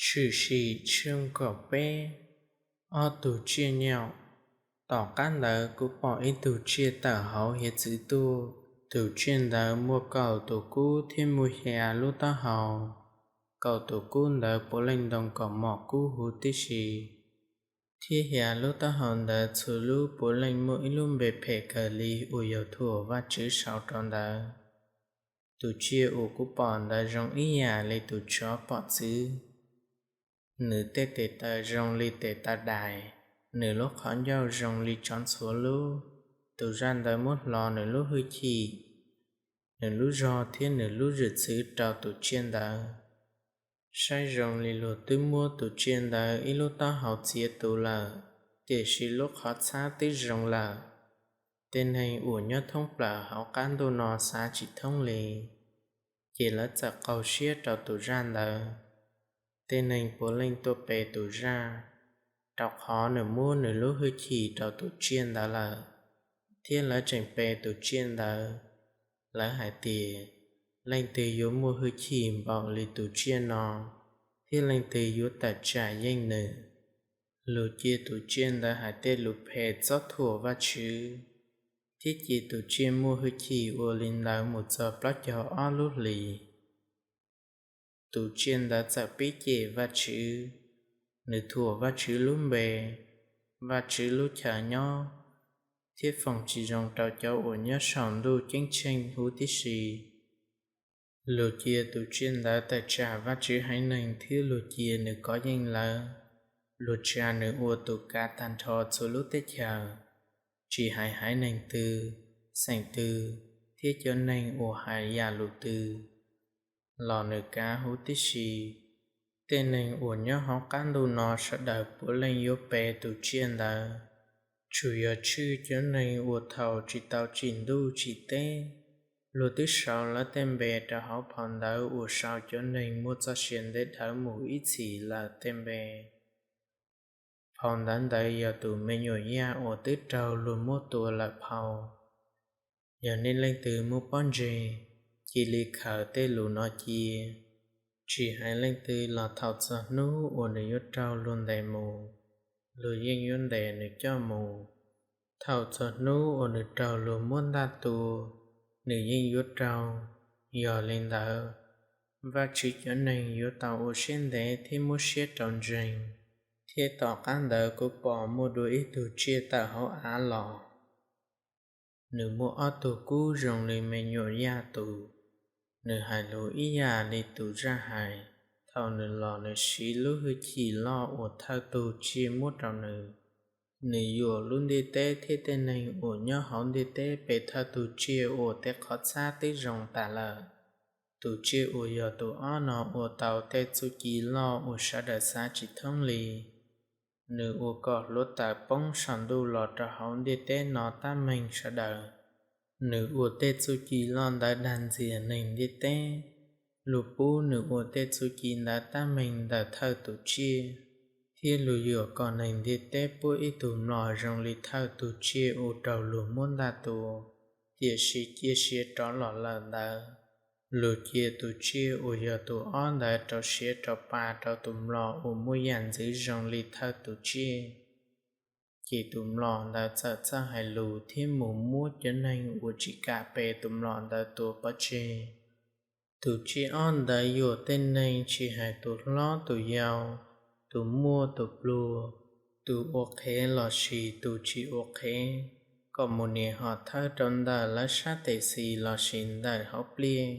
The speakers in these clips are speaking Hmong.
Tshwm sim tshooj kaum peb. Ob tug tsiaj nyaum. Tom qab ntawd kuv pom ib tug tsiaj tawm hauv hiav txwv tuaj. Tus tsiaj ntawd muaj kaum tus kub thiab muaj xya lub taub hau. Kaum tus kub ntawd puav leej ntoo kaus mom kub huv tib si, thiab xya lub taub hau ntawd txhua lub puav leej muaj ib lub npe phem kawg li uas yog thuam Vajtswv sau rau ntawd. Tus tsiaj uas kuv pom ntawd zoo ib yam li tus tsov pom txwv. Nws tej tes taw zoo li tes taw dais, nws lub qhov ncauj zoo li tsov ntxhuav lub. Tus zaj ntawd muab hlo nws lub hwj chim, nws lub zog thiab nws lub zwm txwv rau tus tsiaj ntawd. Saib zoo li luag twb muab tus tsiaj ntawd ib lub taub hau txiav tu lawm, tiam sis lub qhov txhab twb zoo lawm. Tej neeg uas nyob thoob plaws hauv qab ntuj no xav tsis thoob li, ces lawv txawm qaug siab rau tus zaj ntawd. Tej neeg puav leej tuaj pe tus zaj, rau qhov nws muab nws lub hwj chim rau tus tsiaj ntawd lawm, thiab lawv tseem pe tus tsiaj ntawd. Lawv hais tias, leej twg yuav muaj hwj chim npaum li tus tsiaj no, thiab leej twg yuav tawm tsam yeej nws? Luag cia tus tsiaj ntawd hais tej lus phem txob thuam Vajtswv, thiab cia tus tsiaj muaj hwj chim ua li ntawd mus txog plaub caug ob lub hlis. Tus tsiaj ntawd txawm pib cem Vajtswv. Nws thuam Vajtswv lub npe, Vajtswv lub chaw nyob, thiab foom tsis zoo rau cov uas nyob saum ntuj ceeb tsheej huv tib si. Luag cia tus tsiaj ntawd tawm tsam Vajtswv haiv neeg thiab luag cia nws kov yeej lawv. Luag tsa nws ua tus kav tag nrho txhua lub teb chaws, tsis hais haiv neeg twg, xeem twg, thiab cov neeg uas hais yam lus twg los nws kav huv tib si. Tej neeg uas nyob hauv qab ntuj no sawv daws puav leej yuav pe tus tsiaj ntawd, tsuas yog tshwj cov neeg uas thaum tsis tau tsim ntuj tsim teb, luag twb sau lawv tej npe rau hauv phau ntawv uas sau cov neeg muaj txoj sia ntev dhawv mus ib txhis lawm tej npe. Phau ntawv ntawd yog tus me nyuam yaj uas twb raug luag muab tua lawm phau. Yog nej leej twg muaj pob ntseg, cia li khaws tej lus no cia, tsis hais leej twg los thaum txog hnub uas nws yuav raug luag ntes mus, luag yeej yuav ntes nws coj mus. Thaum txog hnub uas nws raug luag muab ntaj tua, nws yeej yuav raug. Yog li ntawd, Vajtswv cov neeg yuav tau ua siab ntev thiab muab siab rau ntseeg. Thiab tom qab ntawd kuv pom muaj dua ib tug tsiaj tawm hauv av los. Nws muaj ob tug kub zoo li me nyuam yaj tus. Nws hais lus ib yam li tus zaj hais. Thaum nws los nws siv lub hwj chim loj uas thawj tug tsiaj muab rau nws. Nws yuam lub ntiaj teb thiab tej neeg uas nyob hauv ntiaj teb pe thawj tug tsiaj uas tej qhov txhab twb zoo tas lawm. Tus tsiaj uas yog tus ob no ua tau tej txuj ci loj uas sawv daws xav tsis thoob li. Nws ua kom hluav taws poob saum ntuj los rau hauv ntiaj teb no tab meeg sawv daws. Nws ua tej txuj ci loj ntawd dag ntxias neeg ntiaj teb. Luag pub nws ua tej txuj ci ntawd tab meeg ntawm thawj tus tsiaj, thiab luag yuam kom neeg ntiaj teb puab ib tug mlom zoo li thawj tus tsiaj uas raug luag muab ntaj tua, tiam sis cia siav rov los lawm ntawd. Luag cia tus tsiaj uas yog tus ob ntawd rau siav rau pa rau tus mlom uas muaj yam ntxwv zoo li thawj tus tsiaj. Ces tus mlom ntawd txawm txawj hais lus thiab mus muab cov neeg uas tsis kam pe tus mlom ntawd tua pov tseg. Tus tsiaj ob ntawd yuam tej neeg tsis hais tus hlob tus yau, tus muaj tus pluag, tus ua qhev lossis tus tsis ua qhev, kom mus nias hom thawj rau ntawm lawv sab tes xis lossis ntawm hauv pliaj.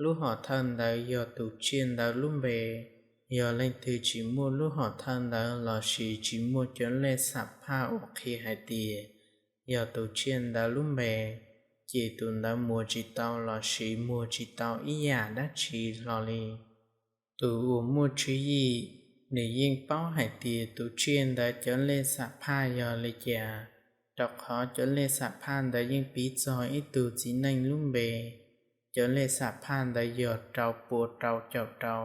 Lub hom thawj ntawd yog tus tsiaj ntawd lub npe. Yog leej twg tsis muaj lub hom thawj ntawd lossis tsis muaj cov lej xam phaj uas qhia hais tias yog tus tsiaj ntawd lub npe, ces tus ntawd muag tsis tau lossis muag tsis tau ib yam dab tsi hlo li. Tus uas muaj tswv yim, nws yeej paub hais tias tus tsiaj ntawd cov lej xam phaj yog li cas, rau qhov cov lej xam phaj ntawd yeej piv txog ib tug txiv neej lub npe. Cov lej xam phaj ntawd yog rau pua rau caum rau.